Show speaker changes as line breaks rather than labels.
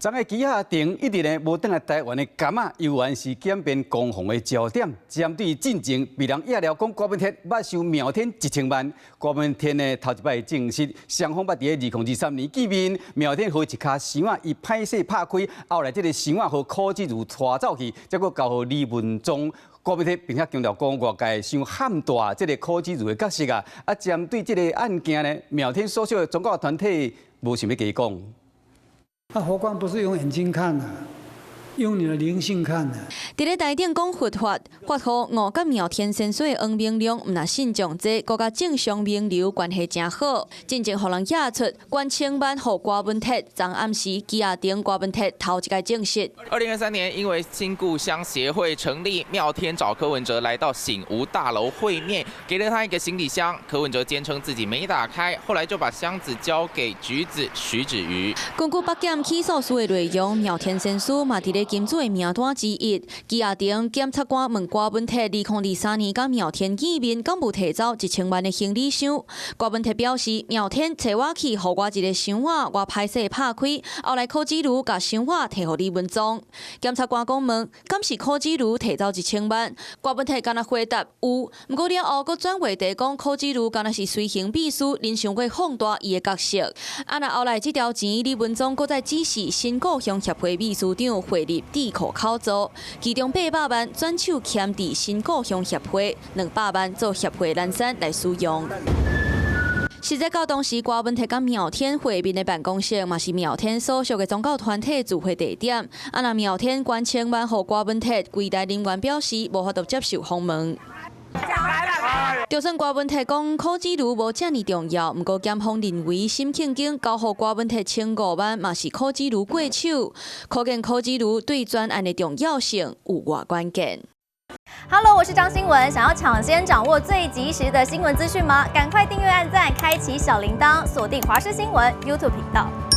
昨昏基亞庭一直呢無轉來台灣的柑仔，猶原是檢辯攻防的焦點。針對進前被人掖料講郭文鐵捌收妙天一千萬，郭文天呢頭一擺證實，雙方捌佇2023年見面，妙天予一跤箱仔，伊歹勢拍開，後來這个箱仔予柯志如帶走去，才閣交予李文忠。郭文鐵並且強調講外界傷譀大這个柯志如的角色啊，啊針對這个案件呢，妙天所屬的宗教團體無想欲加講。
啊，佛光不是用眼睛看的，用你的靈性看的。
佇咧台頂講佛法，法號五角妙天仙師的黃明亮，毋但信眾濟，閣佮政商名流關係誠好，進前予人掖出捐千萬予郭文鐵，昨暗時基亞庭郭文鐵頭一擺證實。
2023年，因為新故鄉協會成立，妙天找柯文哲來到醒吾大樓會面，給了他一個行李箱。柯文哲堅稱自己沒打開，後來就把箱子交給橘子徐子瑜。
根據北檢起訴書的內容，妙天仙師嘛佇咧金主的名單之一。基亞庭檢察官問郭文鐵，2023年佮妙天見面，敢無提走一千萬的行李箱？郭文鐵表示，妙天揣我去，予我一个箱仔，我歹勢拍開，後來柯志如共箱仔提予李文忠。檢察官講問，敢是柯志如提走一千萬？郭文鐵敢若回答有，毋過了後閣轉話題講柯志如敢若是隨行秘書，恁傷過放大伊的角色。啊，若後來這條錢，李文忠閣再指示新故鄉協會秘書長匯入智庫口座，其中800萬轉手簽佇新故鄉協會，200萬做協會零散來使用。實際到當時，郭文鐵佮妙天會面的辦公室，嘛是妙天所屬的宗教團體聚會地點。啊，若妙天捐千萬予郭文鐵，櫃台人員表示無法度接受訪問。就算郭文鐵講柯志如無遮爾重要，毋過檢方認為沈慶京交予郭文鐵1500萬，嘛是柯志如過手，可見柯志如對專案的重要性有偌關鍵。
Hello，我是張新聞，想要搶先掌握最及時的新聞資訊嗎？趕快訂閱、按讚、開啟小鈴鐺，鎖定華視新聞 YouTube 頻道。